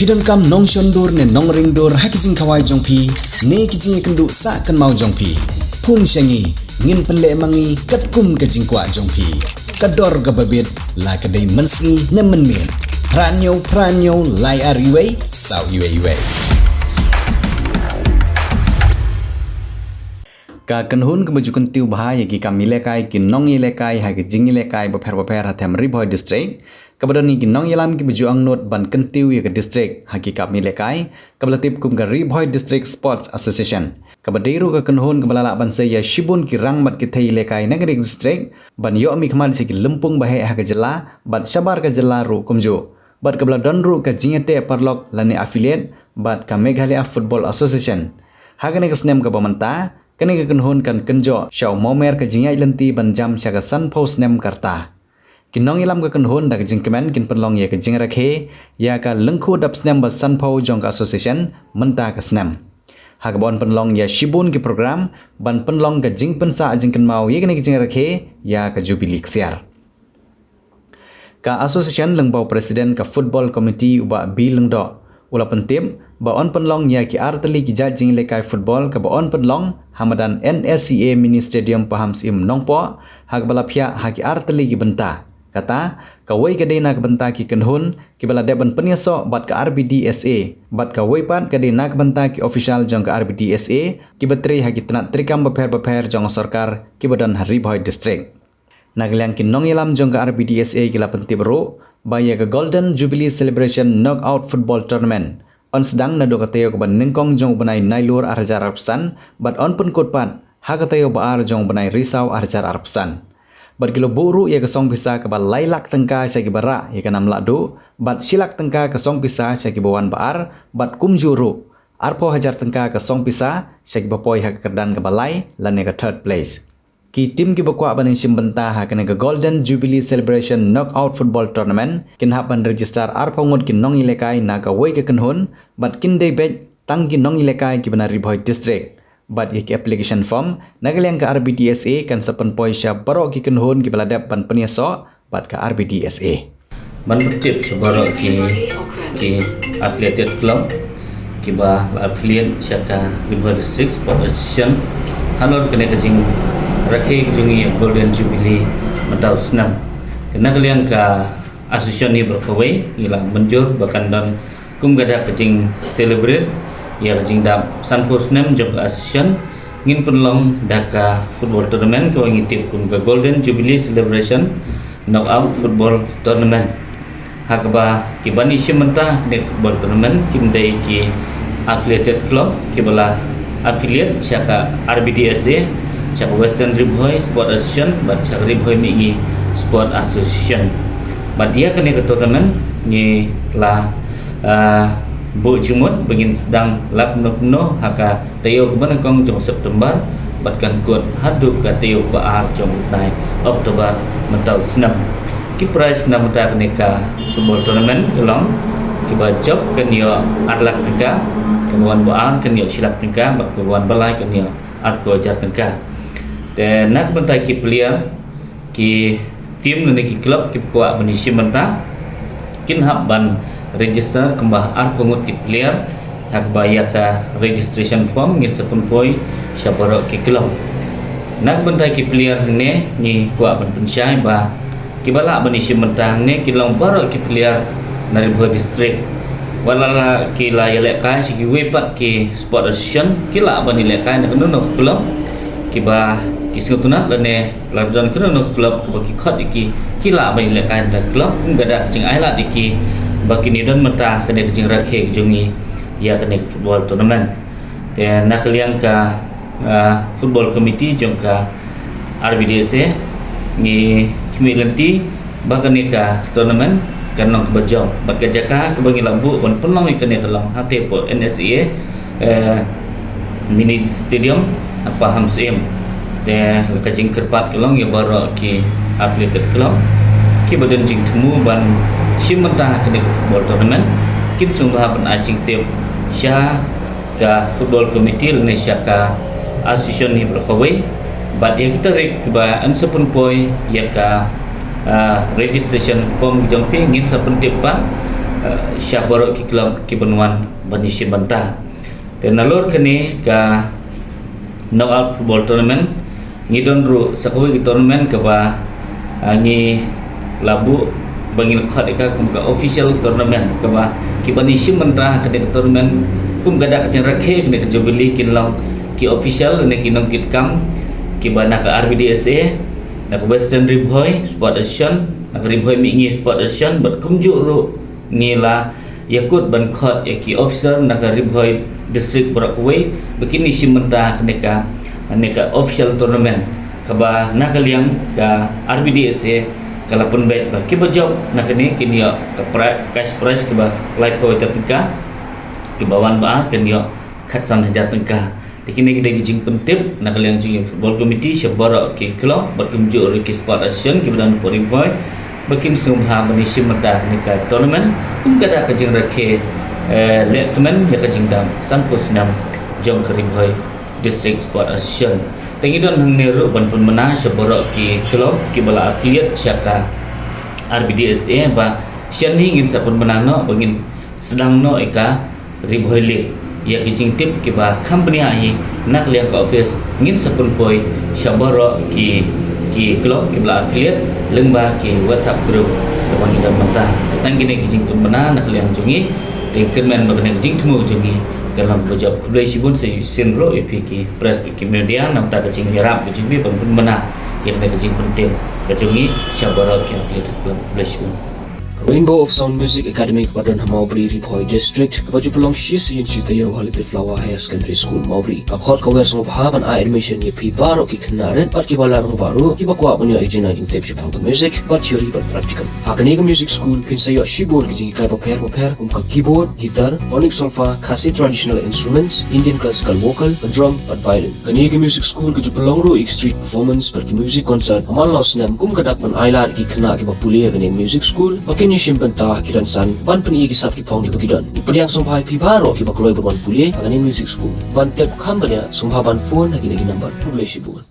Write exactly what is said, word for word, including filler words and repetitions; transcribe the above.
Phi donkam nongshon dur ne nongring dur ha ki jingkhawai jong phi ne ki jingïakynduh sah kynmaw jong phi? Phone sha ngi, ngin pynleh ma ngi katkum ka jingkwah jong phi. Ka dor kaba bit, la ka dei mynsngi ne mynmiet. Phra hynñiew phra hynñiew lai ar wei saw wei wei. Ka kynhun kaba ju kyntiew bha ïa ki kam ïalehkai ki nongïalehkai ha ki jingïalehkai bapher bapher ha them Ri Bhoi District, kaba don ïa ki nongïalam kiba ju angnud ban kyntiew ïa ka district ha ki kam ïalehkai, kaba la tip kum ka Ri Bhoi District Sports Association, kaba dei ruh ka kynhun kaba la lah ban sei ïa shibun ki rang bad ki thei ïalehkai na ka district, ban ïoh mihkhmat sha ki lympung baheh ha ka jylla bad shabar ka jylla ruh kumjuh. Bad kaba la don ruh ka jingïateh paralok lane affiliate bad ka Meghalaya Football Association. Ha kane ka snem kaba mynta, kane ka kynhun kan kynjoh sha u mawmer ka jingïaid lynti ban jam sha ka sanphew snem ka rta. Ki nongïalam ka kynhun da ka jingkmen kin pynlong ïa ka jingrakhe ïa ka lyngkhuh dap snem ba sanphew jong ka association mynta ka snem, ha kaba yn pynlong ïa shibun ki program ban pynlong ka jingpynsah jingkynmaw ïa kane ka jingrakhe ïa ka Jubilee ksiar. Ka association lyngba u president ka football committee u Bah B Lyngdoh u la pyntip ba yn pynlong ïa ki artylli ki jait jingïalehkai football kaba yn pynlong ha madan N S C A Mini Stadium Pahamsyiem Nongpoh, ha kaba la phiah ha ki artylli ki bynta. Kata, kawei ka dei na ka bynta ki kynhun kiba la dep ban pynïasoh bad ka R B D S A, bad kawei pat ka dei na ka bynta ki official jong ka R B D S A kiba trei ha ki tnat treikam bapher bapher jong ka sorkar kiba don ha Ri Bhoi District. Na ka liang ki nongïalam jong ka R B D S A ki la pyntip ruh ba ïa ka Golden Jubilee Celebration Knockout Football Tournament yn sdang naduh ka taïew kaba nyngkong jong u bnai Nailur ar hajar arphew san bad yn pynkut pat ha ka taïew ba ar jong u bnai Risaw ar hajar arphew san. Bad ki la buh ruh ïa ka song pisa kaba lai lak tyngka sha kiba rah ïa ka nam lahduh bad shi lak tyngka ka song pisa sha kiba wan ba ar bad kumjuh ruh arphew hajar tyngka ka song pisa sha kiba poi ha ka kyrdan kaba lai lane ka third place. Ki tim kiba kwah ban ïashim bynta ha kane ka Golden Jubilee Celebration Knockout Football Tournament kin hap ban register arphew ngut ki nongïalehkai na kawei ka kynhun bad kin dei beit tang ki nongïalehkai kiba na Ri Bhoi District. Bad ïa ki application form na ka liang ka R B D S A kan sa pynpoi sha baroh ki kynhun kiba la dep ban pynïasoh bad ka R B D S A. Ban pyntip sha baroh ki, ki affiliated club kiba la affiliate sha ka Ri Bhoi District Sports Association halor kane ka jingrakhe ka jong ngi ïa Golden Jubilee mynta u snem. Te na ka liang ka association hi baroh kawei ngi la mynjur ba kan don kum ka dak ka jing celebrate ïa ka jingdap sanphew snem jong ka association, ngin pynlong da ka football tournament kaba ngi tip kum ka Golden Jubilee Celebration Knockout Football Tournament. Ha kaba kiban ïashim bynta ha kane ka football tournament kin dei ki affiliated club kiba la affiliate sha ka R B D S A, sha ka Western Ri Bhoi Sport Association bad sha ka Ri Bhoi Mihngi Sport Association. Bad ïa kane ka tournament ngi la, ah, buh jingmut ba ngin sdang la kumno kumno ha ka taïew kaba nyngkong jong September bad kan kut haduh ka taïew ba ar jong u bnai October mynta u snem. Ki prize na mynta kane ka football tournament ki long, kiba jop kan ïoh ar lak tyngka, kiba wan ba ar kan ïoh shi lak tyngka bad kiba wan ba lai kan ïoh arphew hajar tyngka. Te na ka bynta ki player, ki team lane ki club kiba kwah ban ïashim bynta kin hap ban register kumba arphew ngut ki player, ha kaba ïa ka registration form ngin sa pynpoi sha baroh ki club. Na ka bynta ki player hangne ngi kwah ban pynshai ba kiba lah ban ïashim bynta hangne ki long baroh ki player na Ri Bhoi District. Wat la ki la ïalehkai sha kiwei pat ki sport association, ki lah ban ïalehkai na kano kano ka club kiba ki sngewtynnat lane lada don kano kano ka club kaba ki khot ïa ki, ki lah ban ïalehkai na ka club, kum ka dak ka jingailad ïa ki ba kin ïadon bynta ha kane ka jingrakhe ka jong ngi ïa kane ka football tournament. Te na ka liang ka, ah, football committee jong ka R B D S A ngi khmih lynti ba kane ka tournament kan long kaba jop bad ka jaka kaba ngi la buh ban pynlong ïa kane ka long ha te po N S E A, eh, mini stadium ha Pahamsyiem. Te la ka jingkyrpad ka long ïa baroh ki affiliated club kiba don jingthmu ban shim bynta ha kane ka football tournament kin sngewbha ban ai jingtip sha ka football committee lane sha ka association hi baroh kawei. Bad ïa ki tarik kiba yn sa pynpoi ïa ka, ah, registration form jong phi ngin sa pyntip pat eh, sha baroh ki club ki ban wan ban ïashim bynta. Te nalor kane ka knockout football tournament, ngi don ruh sa kawei ka tournament kaba, ah, ngi la buh ba ngin khot ïa ka kum ka official tournament, kaba ki ban ïashim bynta ha kane ka tournament, kum ka dak ka jingrakhe kane ka Jubilee, kin long ki official ne ki nongkitkam kiba na ka R B D S A, na ka Western Ri Bhoi Sport Association, na ka Ri Bhoi Mihngi Sport Association, bad kumjuh ruh ngi la ïakut ban khot ïa ki officer na ka Ri Bhoi District baroh kawei ba kin ïashim bynta ha kane ka, kane ka official tournament, kaba na ka liang ka R B D S A ka la pynbeit ba kiba jop na kane kin ïoh ka pri-, cash prize kaba laiphew hajar tyngka, kiba wan ba ar kin ïoh khatsan hajar tyngka. Te kine ki dei ki jingpyntip na ka liang jong ki football committee sha baroh ki club bad kumjuh ruh ki sport association kiba don ha Ri Bhoi ba kin sngewbha ban ïashim bynta ha kane ka tournament kum ka dak ka jingrakhe, eh, lehkmen ïa ka jingdap sanphew snem jong ka Ri Bhoi District Sport Association. Te ngi don hangne ruh ban pynbna sha baroh ki club kiba la affiliate sha ka R B D S A ba shane ngin sa pynbna noh ba ngin sdang noh ïa ka Ri Bhoi League. Ïa ki jingtip kiba kham bniah hi na ka liang ka office ngin sa pynpoi sha baroh ki, ki club kiba la affiliate lyngba ki WhatsApp group kaba ngi don mynta. Tang kine ki jingpynbna na ka liang jong ngi. Te kyrmen ba kane ka jingthmu jong ngi kan long kaba jop. Khublei shibun sa shisien ruh ïa phi ki press, ki media, namar ka jingïarap ka jong phi ban pynbna ïa kane ka jingpyntip ka jong ngi sha baroh ki affiliated club. Khublei shibun. Rainbow of Sound Music Academy kaba don ha Mawbri, Ri Bhoi District, kaba ju pynlong shi sien shi taïew ha Little Flower Higher Secondary School, Mawbri, ka khot ka wer sngewbha ban ai admission ïa phi baroh ki khynnah rit bad kiba la rangbah ruh, kiba kwah ban ïoh ïa ka jingtip shaphang ka music, bad theory bad practical. Ha kane ka music school phin sa ïoh shibun ki jinghikai bapher bapher kum ka keyboard, guitar, tonic solfa, Khasi traditional instruments, Indian classical vocal, ka drum bad violin. Kane ka music school ka ju pynlong ruh ïa ki street performance bad ki music concert ha man la u snem kum ka dak ban ailad ïa ki khynnah kiba pule ha kane ka music school ba kin ïashim bynta ha ki rynsan ban pyni ïa ki sap ki phong kiba ki don. Ngi pdiang sngewbha ïa phi baroh kiba kloi ban wan pule ha kane ka music school. Ban tip kham bniah sngewbha ban phone ha kine ki number. Khublei shibun.